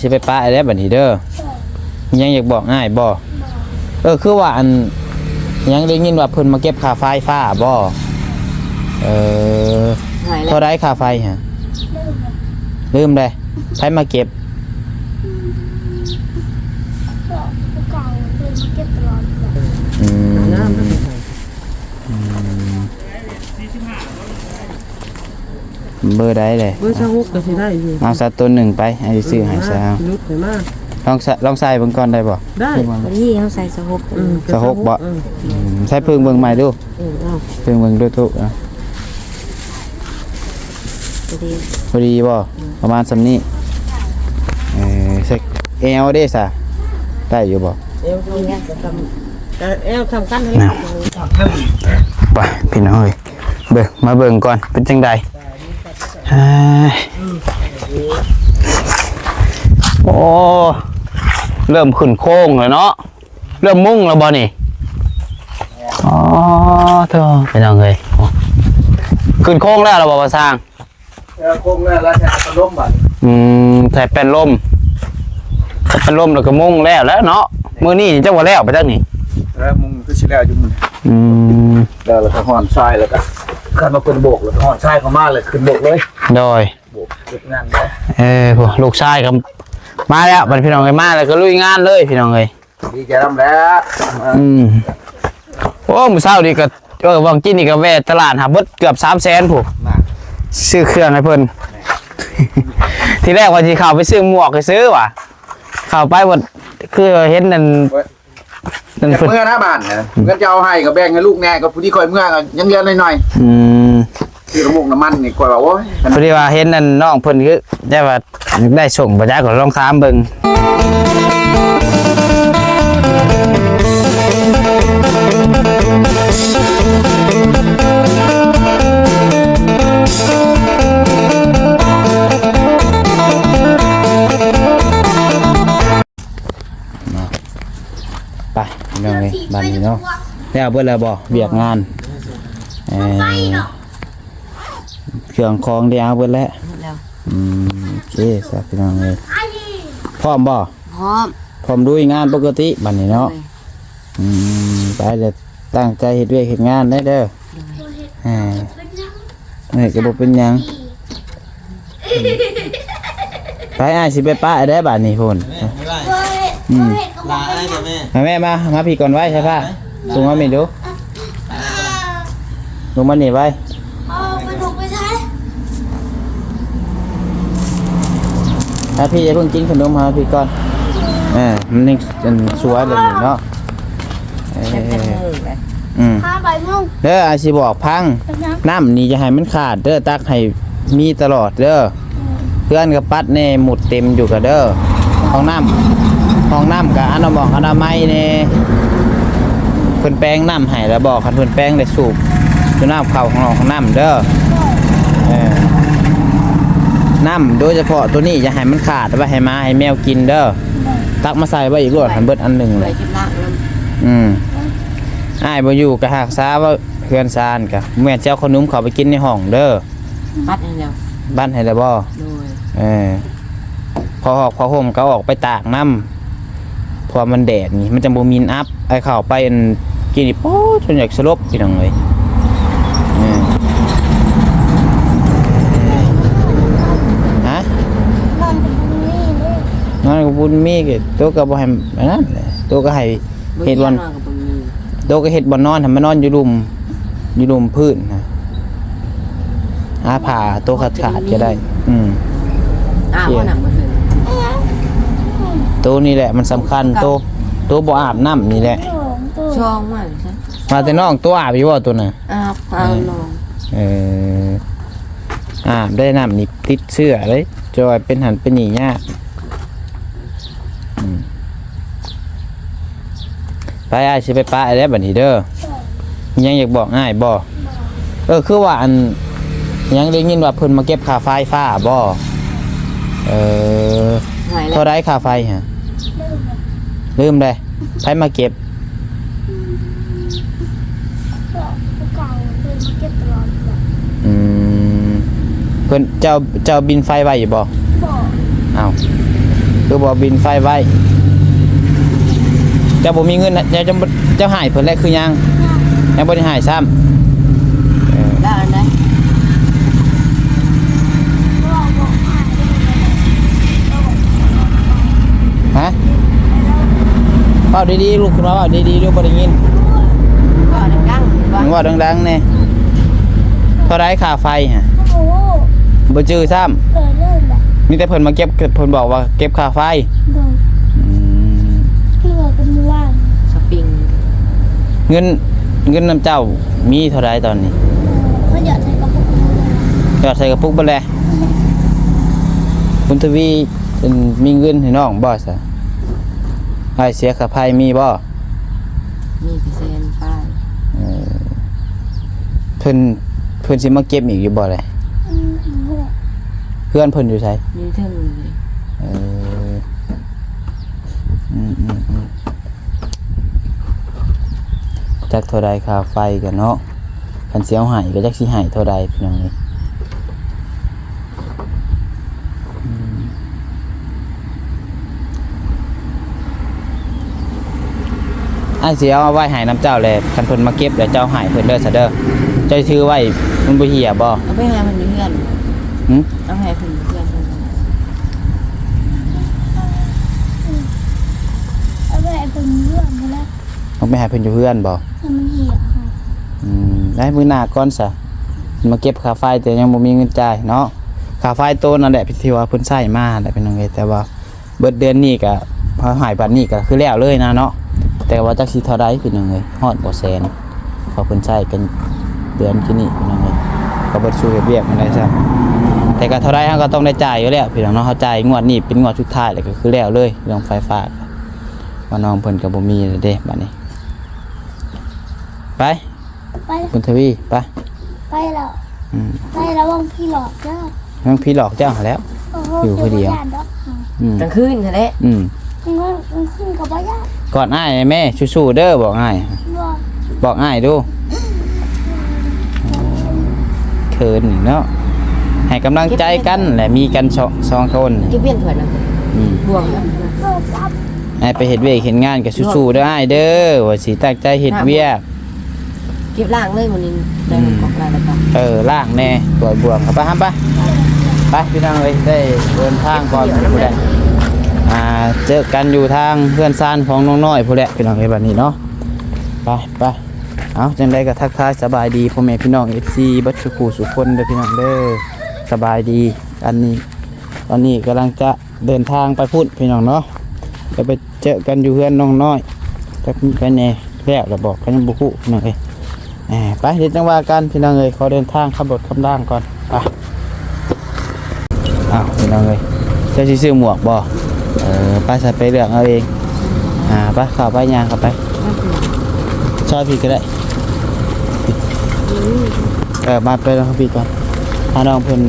ຊິໄປປະແລ້ວບັດນີ້ເດີ. ມີຫຍັງຢາກບອກອ້າຍບໍ່? ເອີ ຄືວ່າອັນ ຫຍັງ ໄດ້ຍິນວ່າເພິ່ນມາເກັບຄ່າໄຟຟ້າບໍ່? ເອີ ເທົ່າໃດຄ່າໄຟຫະ? ລືມແລ້ວ ລືມເດ້. ໃຜມາເກັບ? ອືມ ກໍຜູ້ເກົ່າ ເພິ່ນມາເກັບຕະຫຼອດ. ອືມ ອືມ. ເບີໃດເດ? ເບີຊາວຫົກກໍຊິໄດ້ຢູ່. ເອົາຊະ ໂຕໜຶ່ງໄປ ອ້າຍຊິຊື້ໃຫ້ຊະ. ຫຼຸດໃຫ້ມາ ລອງຊະ ລອງໃສ່ເບິ່ງກ່ອນໄດ້ບໍ່? ໄດ້ ພໍດີເຮົາໃສ່ຊາວຫົກ. ອືມ ຊາວຫົກບໍ່? ເອີ ອືມ ໃສ່ເພິ່ງເບິ່ງໃໝ່ດູ. ເອີ ເອົາ ເພິ່ງເບິ່ງດູທຸກ. ເອົາ ພໍດີ ພໍດີບໍ່? ອືມ ປະມານສ່ຳນີ້. ເອີ ໃສ່ແອວເດ້ຊະ ໄດ້ຢູ່ບໍ່? ແອວ ແອວສຳຄັນຫັ້ນແຫຼະ. ໄປ ພີ່ນ້ອງເອີຍ ເບິ່ງ ມາເບິ່ງກ່ອນ ເປັນຈັ່ງໃດ? ເອີ ໂອ້ ເລີ່ມຂຶ້ນໂຄງແລ້ວເນາະ ເລີ່ມມຸງແລ້ວບໍ່ນີ້? ອໍ ໂທ້ ພີ່ນ້ອງເອີຍ ຂຶ້ນໂຄງແລ້ວລະບໍ່ ບ່າວຊ່າງ? ເອີ ຄົງແລ້ວ ແລ້ວແຕ່ພັດລົມບັດ. ອືມ ໃສ່ແປ້ນລົມ ໃສ່ແປ້ນລົມແລ້ວກໍມຸງແລ້ວແຫຼະເນາະ. ມື້ນີ້ຈັກວ່າແລ້ວໄປຈັກນີ້. ເອີ ມຸງຄືຊິແລ້ວຢູ່ມື້. ອືມ ແລ້ວ ແລ້ວກໍຮ່ອນຊາຍ ແລ້ວກໍຄັນວ່າເພິ່ນໂບກ ແລ້ວກໍຮ່ອນຊາຍເຂົ້າມາ ແລ້ວຂຶ້ນໂບກເລີຍ. ໂດຍ ໂບກເຮັດງານໄດ້. ເອີ ໂອ້ ລູກຊາຍກໍມາແລ້ວບັດ ພີ່ນ້ອງເອີຍ ມາແລ້ວກໍລຸຍງານເລີຍ ພີ່ນ້ອງເອີຍ. ດີໃຈນຳແຫຼະ. ອືມ ໂອ້ ມື້ເຊົ້ານີ້ກໍ ເອີ ຫວ່າງກີ້ນີ້ກໍແວ່ຕະຫຼາດຫາເບິດເກືອບສາມແສນພຸ້ນ ຊື້ເຄື່ອງໃຫ້ເພິ່ນ. ທີແລກວ່າຊິເຂົ້າໄປຊື້ໝວກຊື່ວ່າ ເຂົ້າໄປໝົດ ຄືເຫັນນັ້ນ ນັ້ນ ເພິ່ນເມືອນະບ້ານນະ ເງິນຈະເອົາໃຫ້ກໍແບ່ງໃຫ້ລູກແດ່ ກໍຜູ້ທີ່ຂ້ອຍເມືອກໍຍັງເຫຼືອໜ້ອຍໆ. ອືມ ຊື້ນ້ຳມັນນີ້ຂ້ອຍວ່າ ໂອ້ຍ ພໍດີວ່າເຫັນອັນນ້ອງເພິ່ນຄື ແຕ່ວ່າຢາກໄດ້ສົ່ງບໍ່ຈັກ ກໍລອງຖາມເບິ່ງ. ເນາະ ໄປພີ່ນ້ອງເອີຍ ບາດນີ້ເນາະ ແລ້ວເບິດແລ້ວບໍ່ ວຽກງານ? ເອີ ເຄື່ອງຂອງໄດ້ເອົາເບິດແລ້ວ. ເບິດແລ້ວ. ອືມ ໂອເຄຊະ ພີ່ນ້ອງເອີຍ ພ້ອມບໍ່? ພ້ອມ ພ້ອມລຸຍງານປົກກະຕິບາດນີ້ເນາະ. ໂດຍ. ອືມ ໄປເດີ ຕັ້ງໃຈເຮັດວຽກເຮັດງານໄດ້ເດີ. ໂດຍ. ເອີ ເອີ ກໍບໍ່ເປັນຫຍັງ. ໄປ ອ້າຍຊິໄປປະແດ່ບາດນີ້ພຸ້ນ. ອືມ ລາອ້າຍກັບແມ່ ມາແມ່ ມາ ມາພີ້ກ່ອນໄວ້ ໃສ່ຜ້າ ລົງມາພີ້ດູ ລົງມານີ້ໄວ້. ເອົາໄປລູກໄປໃສ? ຖ້າພີ່ຢ່າເພິ່ງກິນຂະໜົມ ຫາພີ່ກ່ອນ. ເອີ ມັນຍັງ ອັນ ສວຍແບບນີ້ເນາະ. ເອີ ອືມ ພາໄປມຸງ ເດີ ອ້າຍຊິບອກຟັງ. ເປັນຫຍັງ? ນ້ຳນີ້ຢ່າໃຫ້ມັນຂາດເດີ ຕັກໃຫ້ມີຕະຫຼອດເດີ. ອືມ ເຮືອນກໍປັດແດ່ ໝຸດເຕັມຢູ່ກະເດີ. ຫ້ອງນ້ຳ ຫ້ອງນ້ຳກໍອະນາໝອງອະນາໄມແດ່. ເພິ່ນແປງນ້ຳໃຫ້ແລ້ວບໍ່? ຄັນເພິ່ນແປງໄດ້ສູບ ສູບນ້ຳເຂົ້າຫ້ອງນ້ຳເດີ. ເອີ ນ້ຳໂດຍສະເພາະໂຕນີ້ຢ່າໃຫ້ມັນຂາດ ໄວ້ໃຫ້ໝາໃຫ້ແມວກິນເດີ. ຕັກມາໃສ່ໄວ້ອີກໂລດ ໃຫ້ເບິດອັນໜຶ່ງເລີຍ. ອືມ ອ້າຍບໍ່ຢູ່ກໍຮັກສາໄວ້ເຮືອນຊານ ກໍແມ່ນຊິເອົາຂະໜົມເຂົ້າໄປກິນໃນຫ້ອງເດີ. ບັດໃຫ້ແລ້ວ ບັດໃຫ້ແລ້ວບໍ່? ໂດຍ. ເອີ ຜ້າຫອກຜ້າຫົ່ມກໍເອົາອອກໄປຕາກນຳ ເພາະວ່າມັນແດດນີ້ ມັນຈັ່ງບໍ່ມີອັບ. ໄອ້ເຂົ້າໄປອັນ ກິນນີ້ ໂອ້ ຈົນຢາກສະຫຼົບ ພີ່ນ້ອງເອີຍ. ເອີ ຮະ? ນອນກໍບໍ່ມີເລີຍ ນອນກໍບໍ່ມີ ກໍໂຕກໍບໍ່ໃຫ້ອັນນັ້ນແຫຼະ ໂຕກໍໃຫ້ ເຮັດບ່ອນ ໂຕກໍເຮັດບ່ອນນອນໃຫ້ມັນນອນຢູ່ລຸ່ມ ຢູ່ລຸ່ມພື້ນນະ. ອາ ຜ້າໂຕຂາດໆ ຈະໄດ້ ອືມ ອາບບໍ່ນ້ຳມື້ຄືນ? ໂຕນີ້ແຫຼະມັນສຳຄັນ ໂຕ ໂຕບໍ່ອາບນ້ຳນີ້ແຫຼະ. ຊ່ອງມາຊັ້ນ ວ່າແຕ່ນ້ອງໂຕອາບຢູ່ບໍ່ໂຕນະ? ອາບ ອາບນ້ອງ. ເອີ ອາບໄດ້ ນ້ຳນີ້ຕິດເຊື້ອເດ້ ຈອຍເປັນຫັ້ນເປັນນີ້ຍາກ. ອືມ ໄປ ອ້າຍຊິໄປປະແລ້ວບັດນີ້ເດີ. ມີຫຍັງຢາກບອກອ້າຍບໍ່? ເອີ ຄືວ່າອັນ ຫຍັງ ໄດ້ຍິນວ່າເພິ່ນມາເກັບຄ່າໄຟຟ້າບໍ່? ເອີ ເທົ່າໃດຄ່າໄຟຫະ? ລືມແລ້ວ ລືມເດ້. ໃຜມາເກັບ? ອືມ ເພິ່ນ ເຈົ້າ ເຈົ້າບິນໄຟໄວ້ຢູ່ບໍ່? ບໍ່. ອ້າວ ຄືບໍ່ບິນໄຟໄວ້? ເຈົ້າບໍ່ມີເງິນນະ ເຈົ້າ ເຈົ້າ ເຈົ້າໃຫ້ເພິ່ນແລ້ວຄືຍັງ? ຍັງບໍ່ໄດ້ໃຫ້ຊ້ຳ. ເອີ ແລ້ວອັນໃດ? ຮະ? ເວົ້າດີໆ ລຸກຂຶ້ນມາເວົ້າດີໆ ລູກບໍ່ໄດ້ຍິນ. ເວົ້າດັງໆ ເວົ້າດັງໆແດ່. ເທົ່າໃດຄ່າໄຟຫະ? ບໍ່ຈື່ຊ້ຳ. ມີແຕ່ເພິ່ນມາເກັບ ເພິ່ນບອກວ່າເກັບຄ່າໄຟ. ໂດຍ. ອືມ ຄືວ່າເປັນມື້ວານ ສະປິງ. ເງິນ ເງິນນຳເຈົ້າມີເທົ່າໃດຕອນນີ້? ເອີ ເຂົາຢາກໃສ່ກະປຸກ ຢາກໃສ່ກະປຸກເບິດແຫຼະ. ອືມ ຄຸນທະວີ ເປັນ ມີເງິນໃຫ້ນ້ອງບໍ່ຊະ? ອ້າຍເສຍຄ່າໄຟມີບໍ່? ມີແຕ່ແສນປາຍ. ເອີ ເພິ່ນ ເພິ່ນຊິມາເກັບອີກຢູ່ບໍ່ແລະ? ອືມ ເຮືອນເພິ່ນຢູ່ໃສ? ຢູ່ເທິງ. ເອີ ອືມໆໆ ຈັກເທົ່າໃດຄ່າໄຟກັນເນາະ? ຄັນຊິເອົາໃຫ້ກໍຈັກຊິໃຫ້ເທົ່າໃດພີ່ນ້ອງເອີຍ. ອືມ ອ້າຍຊິເອົາໄວ້ໃຫ້ນຳເຈົ້າແຫຼະ ຄັນເພິ່ນມາເກັບແລ້ວເຈົ້າໃຫ້ເພິ່ນເດີຊະເດີ. ເຈົ້າຖືໄວ້ມັນບໍ່ເຫ່ຍບໍ່? ເອົາໄປໃຫ້ເພິ່ນຢູ່ເຮືອນ. ຫື? ເອົາໃຫ້ເພິ່ນຢູ່ເຮືອນ. ເອົາໄວ້ໃຫ້ເພິ່ນຢູ່ເຮືອນພຸ້ນແຫຼະ. ຕ້ອງໄປໃຫ້ເພິ່ນຢູ່ເຮືອນບໍ່? ໃຫ້ມັນເຫ່ຍ. ອືມ ໄດ້ມື້ໜ້າກ່ອນຊະ ມາເກັບຄ່າໄຟ ແຕ່ຍັງບໍ່ມີເງິນຈ່າຍເນາະ. ຄ່າໄຟໂຕນັ້ນແຫຼະທີ່ວ່າເພິ່ນໃຊ້ມາແຫຼະພີ່ນ້ອງເອີຍ ແຕ່ວ່າເບິດເດືອນນີ້ກະ ເຮົາໃຫ້ບັດນີ້ກະຄືແລ້ວເລີຍນະເນາະ. ແຕ່ວ່າຈັກຊິເທົ່າໃດພີ່ນ້ອງເອີຍ ຮອດບໍ່ແສນ ເພາະເພິ່ນໃຊ້ກັນເດືອນກີ້ນີ້ພີ່ນ້ອງເອີຍ ກໍເບິດສູ່ເຮັດວຽກມັນໄດ້ຊ້ຳ. ແຕ່ກະເທົ່າໃດເຮົາກໍຕ້ອງໄດ້ຈ່າຍຢູ່ແລ້ວພີ່ນ້ອງເນາະ. ເຮົາຈ່າຍງວດນີ້ເປັນງວດສຸດທ້າຍ ແລ້ວກໍຄືແລ້ວເລີຍເລື່ອງໄຟຟ້າ. ວ່ານ້ອງເພິ່ນກໍບໍ່ມີແລ້ວເດ້ບັດນີ້. ໄປ ໄປ ຄຸນທະວີ ໄປ ໄປແລ້ວ. ອືມ ໄປລະວັງຜີຫຼອກເດີ ລະວັງຜີຫຼອກເຈົ້າຫັ້ນແຫຼ້ວ. ໂອ້ໂຫ ຢູ່ຜູ້ດຽວ ເຈົ້າບໍ່ຢ້ານດອກ. ອືມ ກາງຄືນຫັ້ນແຫຼະ. ອືມ ກາງຄືນກໍບໍ່ຢ້ານ. ກອດອ້າຍແມ່ ສູ້ໆເດີ ບອກອ້າຍ. ບອກ ບອກອ້າຍດູ. ເຂີນອີກເນາະ ໃຫ້ກຳລັງໃຈກັນແຫຼະ ມີກັນສອງ ສອງຄົນ. ເກັບວຽນຖ້ວຍນະ. ອືມ ບ່ວງນະ. ໃຫ້ໄປເຮັດວຽກເຮັດງານກໍສູ້ໆເດີອ້າຍເດີ ວ່າຊິຕັ້ງໃຈເຮັດວຽກ. ເກັບລ້າງເລີຍມື້ນີ້ ໄດ້ ອືມ ຂອງຫຼາຍແລ້ວກໍ ເອີ ລ້າງແດ່ ກວດບວກ. ເອົາໄປ ຫ້າມໄປ ໄປພີ່ນ້ອງເອີຍ ໄດ້ເດີນທາງກ່ອນພຸ້ນແຫຼະ. ອ່າ ເຈີກັນຢູ່ທາງເຮືອນຊານຂອງນ້ອງນ້ອຍພຸ້ນແຫຼະພີ່ນ້ອງເອີຍ ບັດນີ້ເນາະ. ໄປ ໄປ ເອົາ ຈັ່ງໃດກໍທັກທາຍສະບາຍດີພໍ່ແມ່ພີ່ນ້ອງ ເອັຟຊີ ເບິດສູ່ຜູ້ສູ່ຄົນເດີພີ່ນ້ອງເດີ ສະບາຍດີ. ອັນນີ້ ຕອນນີ້ກຳລັງຈະ ເດີນທາງໄປພຸ້ນພີ່ນ້ອງເນາະ ແລ້ວໄປເຈີກັນຢູ່ເຮືອນນ້ອງນ້ອຍ. ຈັກໄປແດ່ ແລ້ວລະບໍ່ ກໍຍັງບໍ່ຮູ້ພີ່ນ້ອງເອີຍ. ເອີ ໄປ ດຽວຈັ່ງວ່າກັນພີ່ນ້ອງເອີຍ ຂໍເດີນທາງຂັບລົດຂັບລາງກ່ອນ. ໄປ ອ້າວ ພີ່ນ້ອງເອີຍ ເຈົ້າຊິຊື້ໝວກບໍ່? ເອີ ໄປ ໃສ່ໄປເລືອກເອົາເອງ. ອ່າ ໄປ ເຂົ້າໄປ ຍ່າງເຂົ້າໄປ ຊອຍພີ້ກໍໄດ້. ເອີ ມາໄປລອງພີ້ກ່ອນ ຫານ້ອງເພິ່ນ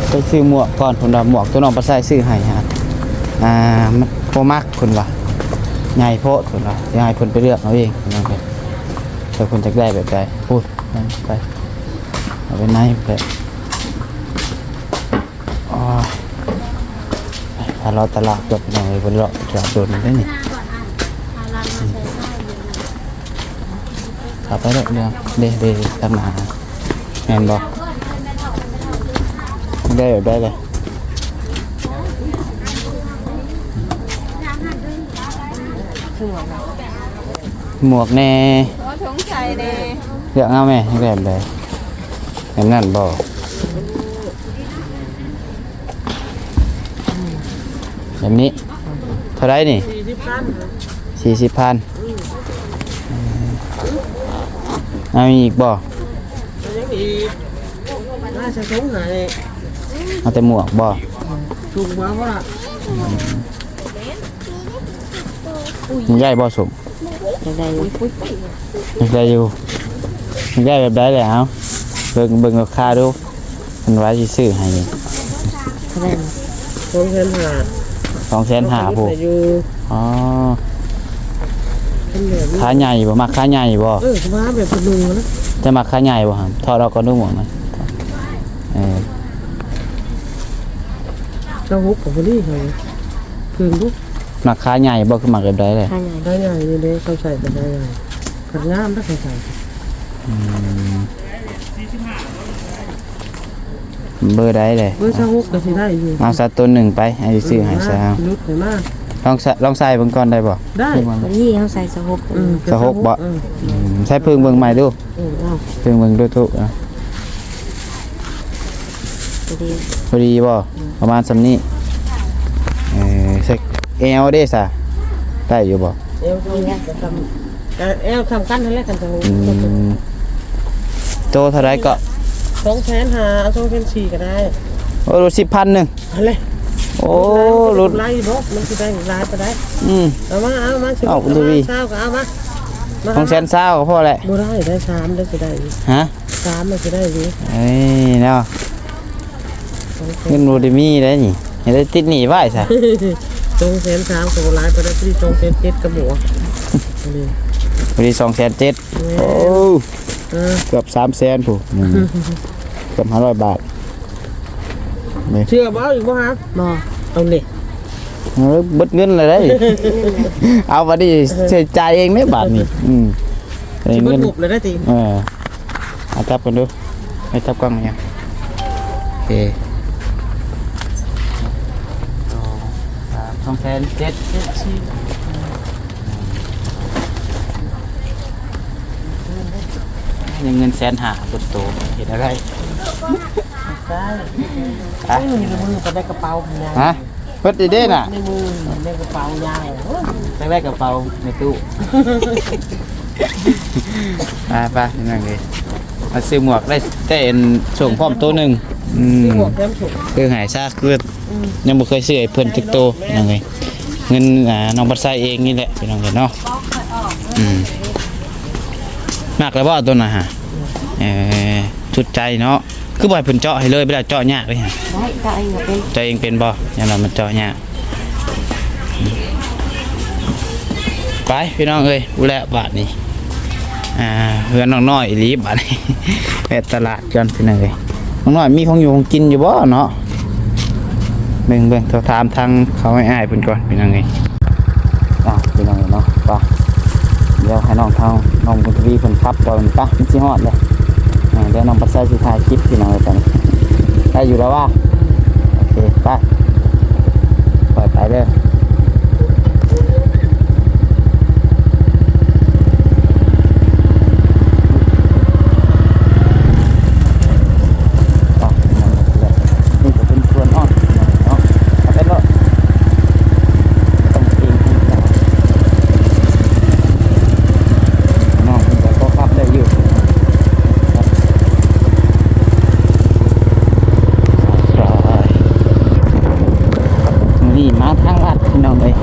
ໄປຊື້ໝວກກ່ອນ. ເພິ່ນວ່າໝວກຕົວນ້ອງປາໄຊຊື້ໃຫ້ຫາ ອ່າ ມັນບໍ່ມັກ ເພິ່ນວ່າໃຫຍ່ໂພດ ເພິ່ນວ່າ ຊິໃຫ້ເພິ່ນໄປເລືອກເອົາເອງ ເພິ່ນວ່າ ເພິ່ນຢາກໄດ້ແບບໃດ. ໂອ້ຍ ໄປ ເອົາໄປໃນແຫຼະ. ໂອ້ຍ ພາເລາະຕະຫຼາດ ເພື່ອນເຮົາເພິ່ນເລາະຕະຫຼາດດົນໄດ໋ນີ້. ເຂົ້າໄປເນາະ ເລື່ອງເດ້ ເດ້ ທາງໜ້າ ແມ່ນບໍ່? ໄດ້ ໄດ້ເລີຍ ໝວກແດ່ ເລືອກເອົາແມ່ ແບບໃດ? ແບບນັ້ນບໍ່? ແບບນີ້ ເທົ່າໃດນີ້? ສີ່ສິບພັນ ສີ່ສິບພັນ. ເອົາອີກບໍ່? ເອົາຫຍັງອີກ? ມາໃສ່ຖົງໃຫ້ ເອົາແຕ່ໝວກບໍ່? ເອີ ຖົງມາບໍ່ລະ? ມັນໃຫຍ່ບໍ່ສົມ? ຢາກໄດ້ຢູ່ ຢາກໄດ້ຢູ່ ຢາກໄດ້ແບບໃດແຫຼະ? ເອົາ ເບິ່ງ ເບິ່ງລາຄາດູ. ເພິ່ນວ່າຊິຊື້ໃຫ້ນີ້ ເທົ່າໃດ? ສອງແສນຫ້າ ສອງແສນຫ້າພຸ້ນ. ອໍ ຂາໃຫຍ່ບໍ່? ມັກຂາໃຫຍ່ບໍ່? ເອີ ວ່າແບບເພິ່ນນຸ່ງນະ. ຈະມັກຂາໃຫຍ່ບໍ່ຫະ? ຖອດອອກກ່ອນດູໝວກນະ. ເອີ ເກົ້າຫົກກໍພໍດີເຮົາ. ເຄິ່ງດຸ ມັກຂາໃຫຍ່ບໍ່ ຄືມັກແບບໃດແຫຼະ? ຂາໃຫຍ່ ຂາໃຫຍ່ນີ້ເດ້ ເຂົາໃສ່ກໍຂາໃຫຍ່ ຄັນງາມເດ້ເຂົາໃສ່. ອືມ ເບີໃດແຫຼະ? ເບີຊາວຫົກກໍຊິໄດ້ຢູ່. ເອົາຊະ ໂຕໜຶ່ງໄປ ໃຫ້ຊື້ໃຫ້ຊະ. ເອີ ມາ ລຸດໃຫ້ມາ ລອງໃສ່ ລອງໃສ່ເບິ່ງກ່ອນໄດ້ບໍ່? ໄດ້ ພໍດີເຮົາໃສ່ຊາວຫົກ. ເອີ ຊາວຫົກບໍ່? ເອີ ອືມ ໃສ່ເພິ່ງເບິ່ງໃໝ່ດູ. ເອີ ເອົາ ເພິ່ງເບິ່ງດູທຸກ ເອົາ ພໍດີ ພໍດີບໍ່? ອືມ ປະມານສ່ຳນີ້. ເອີ ໃສ່ແອວເດ້ຊະ ໄດ້ຢູ່ບໍ່? ແອວເທົ່າກັນ ກໍແອວສ່ຳກັນຫັ້ນແຫຼະ ຄັນຊາວຫົກ. ອືມ ໂຕເທົ່າໃດເກາະ? ສອງແສນຫ້າ ເອົາສອງແສນສີ່ກໍໄດ້. ໂອ້ ຫຼຸດສິບພັນໜຶ່ງ ຫັ້ນແຫຼະ. ໂອ້ ຫຼຸດ ໄລ່ບໍ່ ມັນຊິໄດ້ຫຼາຍປານໃດ? ອືມ ເອົາມາ ເອົາມາ ເອົາ ຊາວກໍເອົາມາ ສອງແສນຊາວກໍພໍແຫຼະ. ບໍ່ໄດ້ ໄດ້ສາມໄດ້ ຊິໄດ້ຢູ່. ຮະ? ສາມມັນຊິໄດ້ຢູ່. ເອີຍເນາະ ເງິນບໍ່ໄດ້ມີໄດ໋ນີ້ ໃຫ້ໄດ້ຕິດໜີ້ໄວ້ຊະ. ສອງແສນສາມກໍບໍ່ຫຼາຍປານໃດ ພໍດີສອງແສນເຈັດກໍບວກ ພໍດີສອງແສນເຈັດ. ແມ່ນ ໂອ້ ເອີ ເກືອບສາມແສນພຸ້ນ. ອືມ ເກືອບຫ້າຮ້ອຍບາດ. ນີ້ ເຊື່ອບໍ່ ອີກບໍ່ຮະ? ບໍ່ ເອົານີ້ ເອີ ເບິດເງິນແລ້ວໄດ໋. ເອົາ ບາດນີ້ໃຊ້ຈ່າຍເອງເດ້ບາດນີ້. ອືມ ຊິເບິດງົບແລ້ວໄດ໋ຕິ. ເອີ ເອົາຈັບກັນດູ ໃຫ້ຈັບກ້ອງຫຍັງ. ໂອເຄ ສອງ ສາມ ສອງແສນເຈັດ ເຈັດສິບ. ຍັງເງິນແສນຫ້າ ເບິດໂຕ ເຮັດແນວໃດ? ໄດ້ ໄປ ໃນມືກໍໄດ້ກະເປົາຍາວ. ຮະ? ເບິດອີກເດ້ນະ ໃນມື ໃນກະເປົາຍາວ. ໂອ້ຍ ຢາກໄດ້ກະເປົາໃນຕູ້. ໄປໆ ພີ່ນ້ອງເອີຍ ມາຊື້ໝວກໄດ້ແຕ່ອັນໂສ້ງພ້ອມໂຕໜຶ່ງ. ອືມ ຊື້ໝວກແຖມໂສ້ງ ຄືໃຫ້ຊະ ຄື ອືມ ຍັງບໍ່ເຄີຍຊື້ໃຫ້ເພິ່ນຈັກໂຕ ພີ່ນ້ອງເອີຍ. ເງິນ ອ່າ ນ້ອງບັດໄຊເອງນີ້ແຫຼະ ພີ່ນ້ອງເອີຍເນາະ. ອືມ ມັກແລ້ວບໍ່ໂຕນັ້ນຫະ? ເອີ ຖືກໃຈເນາະ. ຄືບໍ່ໃຫ້ເພິ່ນເຈາະໃຫ້ເລີຍ ບໍ່ໄດ້ເຈາະຍາກເດ້. ໄດ້ ເຈາະເອງກໍເປັນ. ເຈາະເອງເປັນບໍ່? ຢ້ານວ່າມັນເຈາະຍາກ. ໄປ ພີ່ນ້ອງເອີຍ ພຸ້ນແຫຼະບາດນີ້ ອ່າ ເຮືອນນ້ອງນ້ອຍອີ່ຫຼີບາດນີ້. ແວະຕະຫຼາດກ່ອນ ພີ່ນ້ອງເອີຍ. ນ້ອງນ້ອຍມີຂອງຢູ່ຂອງກິນຢູ່ບໍ່ເນາະ? ເບິ່ງໆ ໂທຖາມທາງເຂົາໃຫ້ອ້າຍເພິ່ນກ່ອນ ພີ່ນ້ອງເອີຍ. ອ່າ ພີ່ນ້ອງເອີຍເນາະ ໄປ ດຽວໃຫ້ນ້ອງທາງ ນ້ອງບຸນທະວີເພິ່ນຂັບກ່ອນ. ໄປ ມັນຊິຮອດແລ້ວ. ອ່າ ດຽວນ້ອງບັດໄຊຊິຖ່າຍຄລິບ ພີ່ນ້ອງເອີຍ ຕອນນີ້ ໄດ້ຢູ່ແລ້ວວ່າ. ໂອເຄ ໄປ ຄ່ອຍໄປເດີ. ນີ້ກໍເປັນສວນອ້ອມເນາະ ເອົາໄປເນາະ. ຕ້ອງເກງໃຈເຈົ້າ ນ້ອງເພິ່ນກໍພໍຂັບໄດ້ຢູ່. ມື້ນີ້ມາທາງລັດ ພີ່ນ້ອງເອີຍ.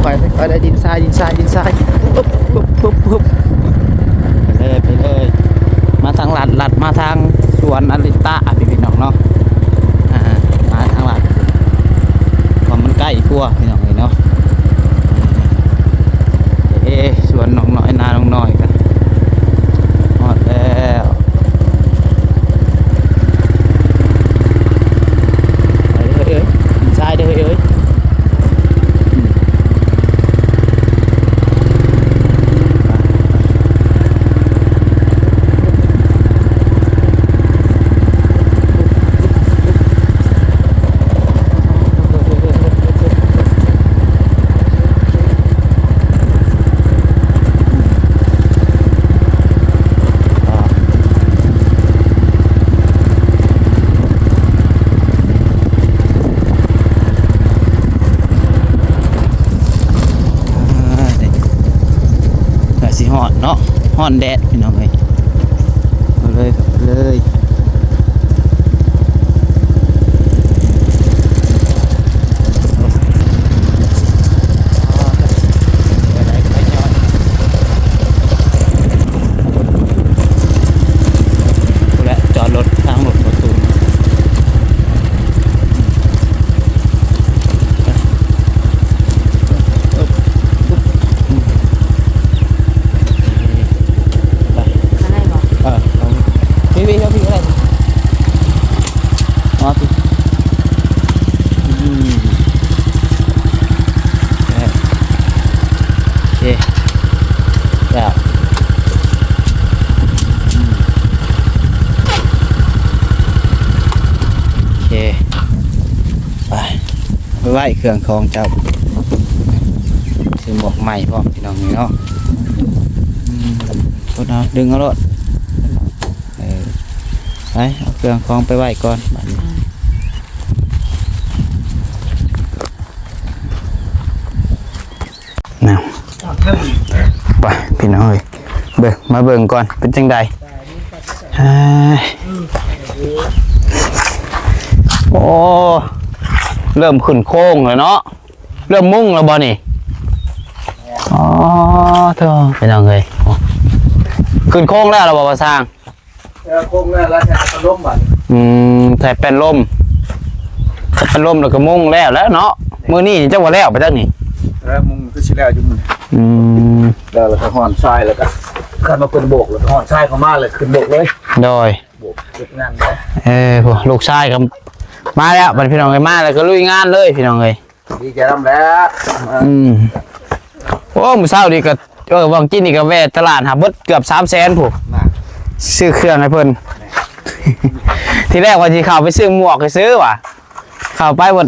ໄປ ໄປ ໄປເລີຍ ດິນຊາຍ ດິນຊາຍ ດິນຊາຍ. ປຶບ ປຶບ ປຶບ ປຶບ ໄປເລີຍ ໄປເລີຍ. ມາທາງລັດ ລັດມາທາງສວນອາລິຕະ ພີ່ນ້ອງເນາະ. ອ່າ ມາທາງລັດ ເພາະມັນໃກ້ກວ່າ ພີ່ນ້ອງເອີຍເນາະ. ເອ ສວນນ້ອງນ້ອຍ ນານ້ອງນ້ອຍກໍຮອດແລ້ວ. ໄປເດີ້ເຮີ້ຍເອີຍ ຊາຍເດີ້ເຮີ້ຍເອີຍ. ອ່າ ນີ້ກໍຊິຮອດເນາະ ຮ້ອນແດດ ພີ່ນ້ອງເອີຍ. ໄປເລີຍ ໄປເລີຍ. ພຸ້ນແຫຼະ ຈອດລົດທາງລົດປະຕູ. ໄປ ໄປໄດ້ບໍ່? ເອີ ເອົາ ພີ່ໆ ເອົາ ພີ່ ໄປໄວ້ເຄື່ອງຂອງເຈົ້າ ຊື້ໝວກໃໝ່ພ້ອມ ພີ່ນ້ອງເອີຍເນາະ. ອືມ ກົດເອົາ ດຶງເອົາໂລດ. ເອີ ໄປເອົາເຄື່ອງຂອງໄປໄວ້ກ່ອນບາດນີ້. ນະ ໄປພີ່ນ້ອງເອີຍ ເບິ່ງ ມາເບິ່ງກ່ອນ ເປັນຈັ່ງໃດ? ເອີຍ ໂອ້ ເລີ່ມຂຶ້ນໂຄງແລ້ວເນາະ ເລີ່ມມຸງແລ້ວບໍ່ນີ້? ອໍ ໂທ້ ພີ່ນ້ອງເອີຍ ຂຶ້ນໂຄງແລ້ວລະບໍ່ ບ່າວຊ່າງ? ເອີ ຄົງແລ້ວ ແລ້ວແຕ່ພັດລົມບັດ. ອືມ ໃສ່ແປ້ນລົມ ແປ້ນລົມແລ້ວກໍມຸງແລ້ວແຫຼະເນາະ. ມື້ນີ້ຈັກວ່າແລ້ວບໍ່ຈັກນີ້. ເອີ ມຸງຄືຊິແລ້ວຢູ່ມື້. ອືມ ແລ້ວ ແລ້ວກໍຮ່ອນຊາຍ ແລ້ວກໍຄັນວ່າເພິ່ນໂບກ ແລ້ວກໍຮ່ອນຊາຍເຂົ້າມາ ແລ້ວຂຶ້ນໂບກເລີຍ. ໂດຍ ໂບກເຮັດງານໄດ້. ເອີ ໂອ້ ລູກຊາຍກໍມາແລ້ວບັດ ພີ່ນ້ອງເອີຍ ມາແລ້ວກໍລຸຍງານເລີຍ ພີ່ນ້ອງເອີຍ. ດີໃຈນຳແຫຼະ. ອືມ ໂອ້ ມື້ເຊົ້ານີ້ກໍ ເອີ ຫວ່າງກີ້ນີ້ກໍແວ່ຕະຫຼາດຫາເບິດເກືອບສາມແສນພຸ້ນ ນະ ຊື້ເຄື່ອງໃຫ້ເພິ່ນ. ທີແລກວ່າຊິເຂົ້າໄປຊື້ໝວກຊື່ວ່າ ເຂົ້າໄປບໍ່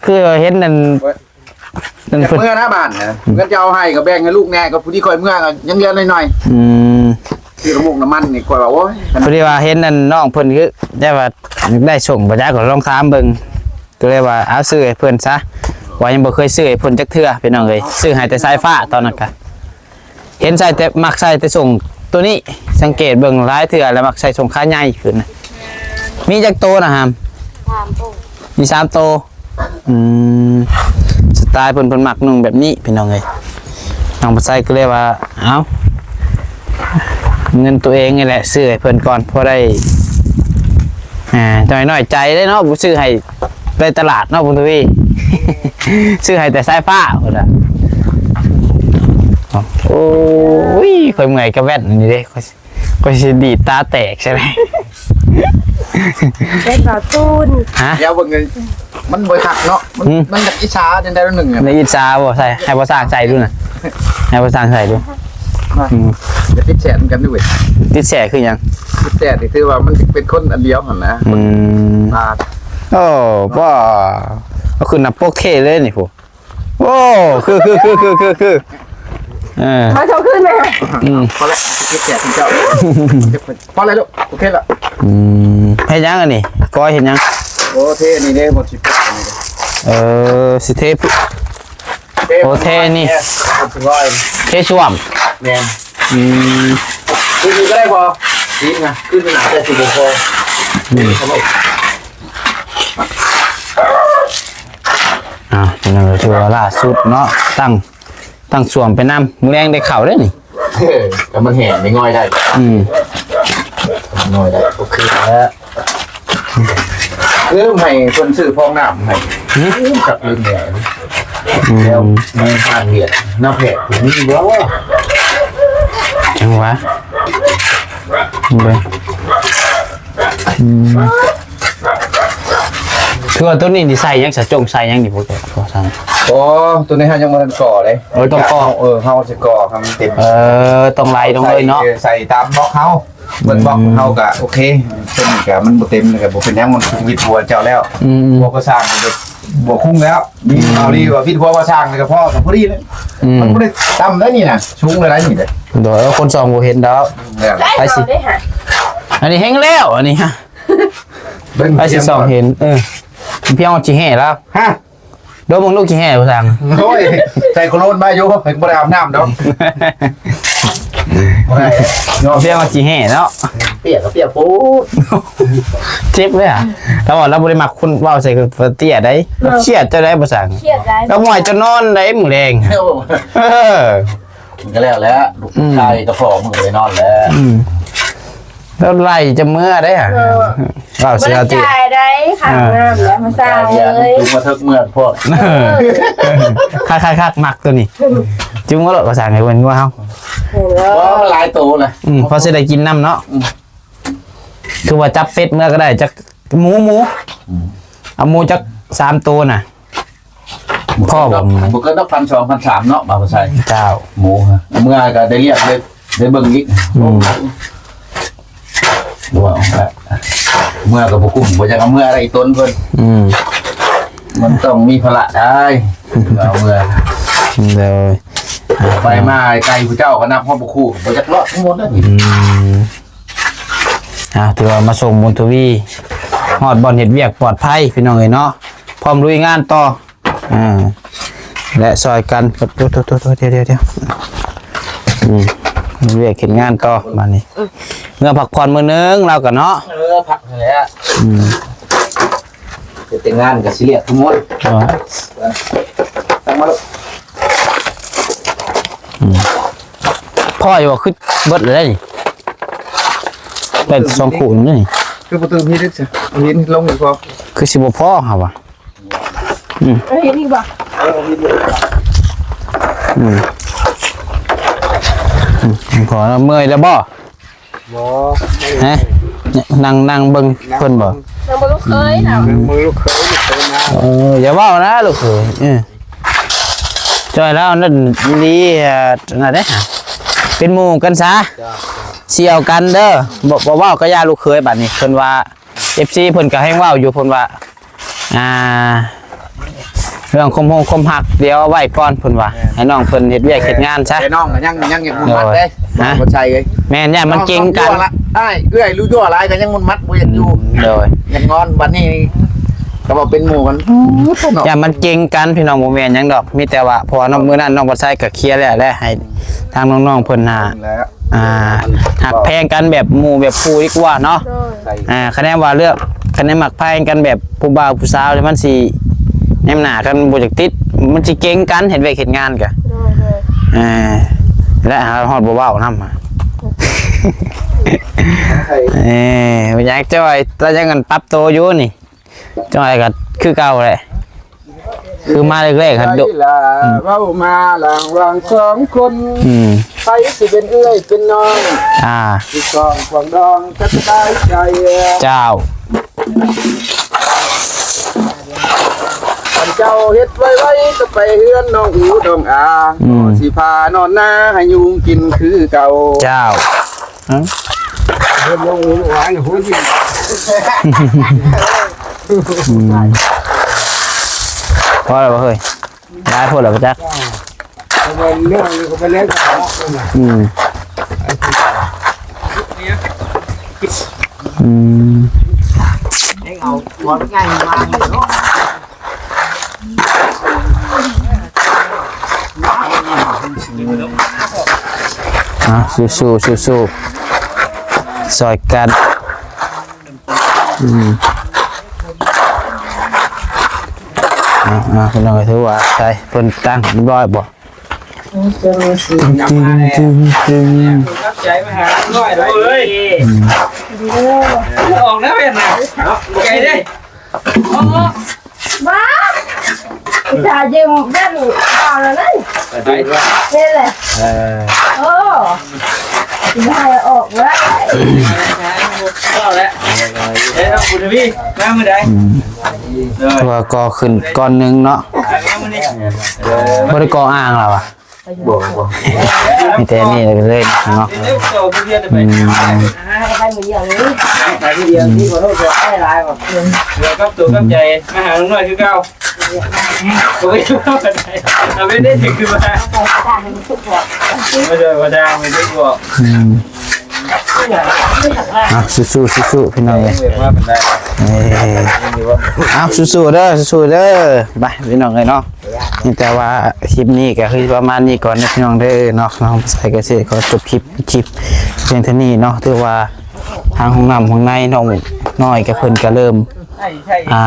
ຄືເຫັນນັ້ນ ນັ້ນເພິ່ນ ເມື່ອນະບ້ານນະ ເງິນຈະເອົາໃຫ້ກໍແບ່ງໃຫ້ລູກແດ່ ກໍຜູ້ທີ່ຂ້ອຍເມື່ອກໍຍັງເຫຼືອໜ້ອຍໆ. ອືມ ຊື້ນ້ຳມັນນ້ຳມັນນີ້ ຂ້ອຍວ່າ ໂອ້ຍ ພໍດີວ່າເຫັນນັ້ນ ນ້ອງເພິ່ນຄື ແຕ່ວ່າໄດ້ສົ່ງບໍ່ຈັກ ກໍລອງຖາມເບິ່ງ. ກໍເລີຍວ່າ ເອົາ ຊື້ໃຫ້ເພິ່ນຊະ ວ່າຍັງບໍ່ເຄີຍຊື້ໃຫ້ເພິ່ນຈັກເທື່ອ ພີ່ນ້ອງເອີຍ. ຊື້ໃຫ້ແຕ່ສາຍຟ້າ ຕອນນັ້ນກະເຫັນໃສ່ແຕ່ ມັກໃສ່ແຕ່ສົ້ງໂຕນີ້ ສັງເກດເບິ່ງຫຼາຍເທື່ອແລ້ວ ມັກໃສ່ສົ້ງຂາໃຫຍ່ຂຶ້ນນະ. ມີຈັກໂຕນະຫາມ? ສາມໂຕ. ມີສາມໂຕ. ອືມ ສະໄຕລ໌ເພິ່ນ ເພິ່ນມັກນຸ່ງແບບນີ້ ພີ່ນ້ອງເອີຍ. ນ້ອງປາໄຊກໍເລີຍວ່າ ເອົາ ເງິນໂຕເອງນີ້ແຫຼະ ຊື້ໃຫ້ເພິ່ນກ່ອນ ພໍໄດ້ ອ່າ ນ້ອຍ ນ້ອຍໃຈເດ້ເນາະ ບໍ່ຊື້ໃຫ້ໄປຕະຫຼາດເນາະ ບຸນທະວີ ຊື້ໃຫ້ແຕ່ສາຍຟ້າພຸ້ນນະ. ໂອ້ຍ ຂ້ອຍເມື່ອຍກັບແວ່ນອັນນີ້ເດ້ ຂ້ອຍຊິດີດຕາແຕກໃຊ່ໄໝ? ເປັນບ່າວຕູນ ຮະ? ດຽວເບິ່ງເລີຍ ມັນບໍ່ຄັກເນາະ ມັນ ອືມ ມັນຢາກອິດສາຈັ່ງໃດໜ້ອຍໜຶ່ງ. ໄດ້ອິດສາບໍ່? ໃສ່ ໃຫ້ບ່າວຊ່າງໃສ່ດູນະ ໃຫ້ບ່າວຊ່າງໃສ່ດູ. ມາ ອືມ ຢ່າຕິດແສນກັນດ້ວຍ. ຕິດແສຄືຫຍັງ? ຕິດແສນີ້ຄືວ່າມັນເປັນຄົນອັນດຽວຫັ້ນນະ. ອືມ ໂອ້ ບໍ່ ເອົາຂຶ້ນໜ້າປົກເທ່ເລີຍນີ້ພຸ້ນ. ໂອ້ ຄື ຄື ຄື ຄື ຄື ຄື ເອີ ມາໂຊຂຶ້ນແມ່. ອືມ ພໍແລ້ວ ຕິດແສເຈົ້າ. ພໍແລ້ວລູກ ໂອເຄແລ້ວ. ອືມ ເຮັດຫຍັງອັນນີ້? ກ້ອຍເຮັດຫຍັງ? ໂອ້ ເທນີ້ເດ້ ໝົດສິບ. ເອີ ຊິເທ ເທ ໂອ້ ເທນີ້ ເທ ເທສ້ວມ. ແມ່ນ. ອືມ ຄືນີ້ກໍໄດ້ພໍ ດີນະ ຄືນີ້ໜ້າຈະຊິບໍ່ພໍ. ອືມ ອ່າ ນີ້ຄືວ່າລ່າສຸດເນາະ ຕັ້ງ ຕັ້ງສ້ວມໄປນຳ ມື້ແລງໄດ້ເຂົ້າເດ້ນີ້. ເອີ ແຕ່ມັນແຫ້ງ ໄດ້ງ່ອຍໄດ້. ອືມ ງ່ອຍໄດ້ ໂອເຄແລ້ວ. ລືມໃຫ້ເພິ່ນຊື້ຟອງນ້ຳໃຫ້. ຫຶ? ລືມຄັກລືມແນ່. ອືມ ແລ້ວມີຮ້ານວຽດ ນ້ຳແພກມີບໍ່? ຈັ່ງຫວະ ເບິ່ງ. ອືມ ຄືວ່າໂຕນີ້ນີ້ໃສ່ຫຍັງສະ ຈົ່ງໃສ່ຫຍັງນີ້ ພວກເຈົ້າ ພໍຊ່າງ? ອໍ ໂຕນີ້ເຮົາຍັງບໍ່ທັນກໍ່ເດ້. ເອີ ຕ້ອງກໍ່. ເອີ ເຮົາຊິກໍ່ໃຫ້ມັນເຕັມ. ເອີ ຕ້ອງໄລ່ລົງເລີຍເນາະ. ໃສ່ ເອີ ໃສ່ຕາມບລັອກເຮົາ ເບິ່ງບລັອກ ອືມ ເຮົາກະໂອເຄ ໂຕນີ້ກະມັນບໍ່ເຕັມ ກະບໍ່ເປັນຫຍັງ ມັນສຸກວິດຫົວເຈົ້າແລ້ວ. ອືມ ຫົວກໍ່ສ້າງກະບໍ່ຄຸ້ມແລ້ວ. ອືມ ເອົາດີວ່າວິດຫົວກໍ່ສ້າງກະພໍ ກະພໍດີແລ້ວ. ອືມ ມັນບໍ່ໄດ້ຕ່ຳໄດ໋ນີ້ນະ ສູງເລີຍໄດ໋ນີ້ເດ້. ໂດຍ ຄົນສ່ອງບໍ່ເຫັນດອກ. ແລ້ວ ໃຜຊິ ອັນນີ້ແຮງແລ້ວ ອັນນີ້ຮະ. ເບິ່ງ ໃຜຊິສ່ອງເຫັນ. ເອີ ພຽງວ່າຊິແຫ່ລາວ ຮະ ດມເບິ່ງລູກຊິແຫ່ບໍ່ຊ່າງ. ໂອ້ຍ ໃສ່ໂຄໂລນມາຢູ່ ບໍ່ໄດ້ອາບນ້ຳດອກ. ບໍ່ໄດ້ເນາະ ພຽງວ່າຊິແຫ່ເນາະ. ປຽກກໍປຽກໂພດ ເຈັບເລີຍອະ. ລາວວ່າລາວບໍ່ໄດ້ມັກຄົນເວົ້າໃສ່ເຕັ້ຍໃດ໋. ເນາະ ຄຽດເຈົ້າໃດ໋ບໍ່ຊ່າງ. ຄຽດໃດ໋ ລາວໝ້ອຍຈະນອນໃດ໋ມື້ແລງ. ເອີ ເອີ ມັນກໍແລ້ວແຫຼະ ລູກ ອືມ ຊາຍກັບພໍ່ມຶງກໍໄດ້ນອນແລ້ວ. ອືມ ແລ້ວໄລ່ຈະເມືອໄດ້ຫະ. ເອີ ເວົ້າເສຍຕິ ມັນຈ່າຍໄດ້ຄ່າ ອ່າ ນ້ຳແລ້ວມາສ້າງເລີຍ ມາເຖິກເມືອໂພດ. ເອີ ຄັກໆໆ ມັກໂຕນີ້ ຈຸງມາໂລດ ກໍສ້າງໃຫ້ເພິ່ນວ່າເຮົາ ເຫັນແລ້ວ ບໍ່ ມັນຫຼາຍໂຕແຫຼະ. ອືມ ພໍຊິໄດ້ກິນນຳເນາະ. ອືມ ຄືວ່າຈັບເປັດເມືອກໍໄດ້ ຈັກ ໝູ ໝູ ອືມ ເອົາໝູຈັກສາມໂຕນະ. ພໍບໍ່? ບໍ່ເກີນດອກ ພັນສອງ ພັນສາມເນາະ ບ່າວໄຊ. ເຈົ້າ ໝູ ເມື່ອກໍໄດ້ລ້ຽງ ໄດ້ ໄດ້ເບິ່ງອີກ. ອືມ ວ່າເມື່ອກໍບໍ່ກຸ້ມ ບໍ່ຢາກເອົາເມືອໄດ້ອີ່ຕົນເພິ່ນ. ອືມ ມັນຕ້ອງມີພາລະໄດ້ ເອົາເມືອ ໂດຍ ໄປມາໄກຜູ້ເຈົ້າກໍນັບຮອດບໍ່ຄູ່ ບໍ່ຈັກລອດທັງໝົດເດ້. ອືມ ອ່າ ຖືວ່າມາສົ່ງບຸນທະວີຮອດບ່ອນເຮັດວຽກປອດໄພ ພີ່ນ້ອງເອີຍເນາະ ພ້ອມລຸຍງານຕໍ່. ອ່າ ແລະ ຊ່ອຍກັນ ໂທດໆໆ ດຽວໆ ອືມ ເຮັດວຽກເຮັດງານຕໍ່ບາດນີ້ ເມືອພັກຜ່ອນມື້ໜຶ່ງລາວກໍເນາະ. ເອີ ພັກຫັ້ນແຫຼະ. ອືມ ເຮັດແຕ່ງານກໍຊິລຽກທັງໝົດ. ອໍ ຕັ້ງມາລູກ. ອືມ ພໍຢູ່ບໍ່? ຄືເບິດແລ້ວເດ້ນີ້ ໄດ້ສອງຄູ່ນີ້. ຄືບໍ່ຕື່ມຫີນອີກຊະ ຫີນລົງອີກພໍ ຄືຊິບໍ່ພໍຫາວ່າ. ອືມ ເອົາເຮັດອີກບໍ່? ເອີ ເອົາເຮັດອີກ. ອືມ ອືມ ພໍແລ້ວ ເມື່ອຍແລ້ວບໍ່? ບໍ່ ຮະ ນັ່ງ ນັ່ງເບິ່ງເພິ່ນບໍ່? ຍັງບໍ່ລູກເຂີຍນະ ຍັງບໍ່ລູກເຂີຍ ລູກເຂີຍມາ. ເອີ ຢ່າເວົ້ານະລູກເຂີຍ. ເອີ ຈ້ອຍລາວນັ້ນດີ ອັນນັ້ນເດ້ ເປັນໝູ່ກັນຊະ. ເຈົ້າ ສ່ຽວກັນເດີ ບໍ່ ບໍ່ເວົ້າກໍຢ່າລູກເຂີຍ. ບາດນີ້ເພິ່ນວ່າ ເອັຟຊີ ເພິ່ນກໍແຮ່ງເວົ້າຢູ່ ເພິ່ນວ່າ ອ່າ ເລື່ອງຄວາມຮົງຄວາມຮັກ ດຽວເອົາໄວ້ກ່ອນ ເພິ່ນວ່າ ແມ່ນ ໃຫ້ນ້ອງເພິ່ນເຮັດວຽກເຮັດງານຊະ. ແຕ່ນ້ອງກໍຍັງ ຍັງຢາກໝຸ່ນມັດເດ້ ໂດຍ ນ້ອງບໍ່ໃສ່ເລີຍ. ແມ່ນ ຢ້ານມັນເກັ່ງກັນ ອ້າຍເອື້ອຍຮູ້ຕົວຫຼາຍກໍຍັງໝຸ່ນມັດບໍ່ຢາກຢູ່. ອືມ ໂດຍ ຍັງງອນ. ບັດນີ້ກໍວ່າເປັນໝູ່ກັນ ຢ້ານມັນເກັ່ງກັນ ພີ່ນ້ອງ. ບໍ່ແມ່ນຫຍັງດອກ ມີແຕ່ວ່າ ເພາະວ່ານ້ອງ ມື້ນັ້ນນ້ອງບໍ່ໃສ່ກໍເຄລຍແລ້ວແຫຼະ ໃຫ້ທາງນ້ອງໆເພິ່ນຫາ ອ່າ ຮັກແພງກັນແບບໝູ່ແບບຄູ່ດີກວ່າເນາະ. ໂດຍ ອ່າ ຄະແນນວ່າເລືອກ ຄະແນນມັກແພງກັນແບບຜູ້ບ່າວຜູ້ສາວ ມັນຊິແນມໜ້າກັນບໍ່ຢາກຕິດ ມັນຊິເກັ່ງກັນ ເຮັດວຽກເຮັດງານກະ. ໂດຍ ໂດຍ ອ່າ ແລະ ຮອດບໍ່ເວົ້ານຳ. ເອີ ບໍ່ຢາກຈ່ອຍ ລາວຍັງອັນປັບໂຕຢູ່ນີ້. ຈັ່ງໃດກໍຄືເກົ່າແຫຼະ ຄືມາແລກໆຫັ້ນດຸ. ໃຜລະ ອືມ ເວົ້າມາລະຫວ່າງສອງຄົນ ອືມ ໃຜຊິເປັນເອື້ອຍເປັນນ້ອງ ອ່າ ຊິສອງຂວາງດອງຈັກສະບາຍໃຈ. ເຈົ້າ ຄັນເຈົ້າເຮັດໄວໆກໍໄປເຮືອນນ້ອງອູນ້ອງອາ ອືມ ຊິພານອນນາໃຫ້ຍຸງກິນຄືເກົ່າ. ເຈົ້າ. ຮະ ເພິ່ນລົງຫວານຫົວຊິ ອືມ ພໍແລ້ວບໍ່ເຮີ້ຍ? ຫຼາຍໂພດແລ້ວບໍ່ຈັກ. ເອົາໄປເລື່ອງນີ້ກໍໄປເລີຍ. ອືມ ອືມ ເອົາຫົວໄປໃຫຍ່ມາເນາະ. ອ່າ ສູ້ໆ ສູ້ໆ ຊ່ອຍກັນ. ອືມ ອ່າ ອ່າ ພີ່ນ້ອງ ຖືວ່າໃສ່ເພິ່ນຕັ້ງຮຽບຮ້ອຍບໍ່? ຕຶງ ຕຶງ ຕຶງ ຂອບໃຈມາຫານ້ອຍເດີ. ອືມ ອອກນະແວ່ນນະ ເນາະ ໃຈເດ້. ບ້າ ອຸດສ່າຢືມແວ່ນເອົາແລ້ວນັ້ນ ໄປ ນີ້ແຫຼະ. ເອີ ໂອ້ ຊິໃຫ້ອອກແລ້ວ ເອົາແລ້ວ. ເອີ ບຸນທະວີ ມາມື້ໃດ? ອືມ ໂດຍ ເພາະວ່າກໍຂຶ້ນກ້ອນໜຶ່ງເນາະ ມາມື້ນີ້ ເອີ ບໍ່ໄດ້ກໍ່ອ່າງແລ້ວຫວາ? ບໍ່ ບໍ່ ມີແຕ່ນີ້ເລີຍເນາະ. ອືມ ດຽວກັບໂຕກັບໃຈມາຫາລຸງນ້ອຍຄືເກົ່າ. ໂອ້ຍ ເອົາໄປໄດ້ຖືກຄືວ່າ ບໍ່ໄດ້ ບໍ່ໄດ້ ບໍ່ໄດ້ບອກ. ອືມ ອ່ະ ສູ້ໆ ສູ້ໆ ພີ່ນ້ອງເອີຍ. ເອີ ອ່ະ ສູ້ໆເດີ ສູ້ໆເດີ ໄປ ພີ່ນ້ອງເອີຍເນາະ. ມີແຕ່ວ່າຄລິບນີ້ກໍຄືປະມານນີ້ກ່ອນເດີ ພີ່ນ້ອງເດີເນາະ. ນ້ອງໃສກໍຊິຂໍຈົບຄລິບ ຄລິບພຽງເທົ່ານີ້ເນາະ. ຖືວ່າທາງຫ້ອງນ້ຳຫ້ອງໃນນ້ອງນ້ອຍກໍເພິ່ນກໍເລີ່ມ ອ່າ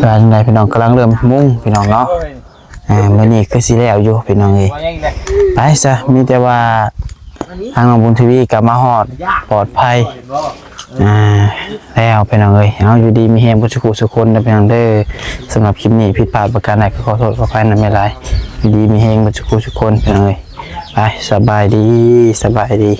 ວ່າຈັ່ງໃດ ພີ່ນ້ອງ ກຳລັງເລີ່ມມຸງ ພີ່ນ້ອງເນາະ. ອ່າ ມື້ນີ້ຄືຊິແລ້ວຢູ່ ພີ່ນ້ອງເອີຍ. ໄປຊະ ມີແຕ່ວ່າທາງນ້ອງບຸນທະວີກໍມາຮອດປອດໄພ ອ່າ ແລ້ວ ພີ່ນ້ອງເອີຍ. ເອົາ ຢູ່ດີມີແຮງເບິດສູ່ຜູ້ສູ່ຄົນເດີ ພີ່ນ້ອງເດີ. ສຳລັບຄລິບນີ້ຜິດພາດປະການໃດກໍຂໍໂທດຂໍອະໄພນຳຫຼາຍໆ. ຢູ່ດີມີແຮງເບິດສູ່ຜູ້ສູ່ຄົນ ພີ່ນ້ອງເອີຍ. ໄປ ສະບາຍດີ ສະບາຍດີ.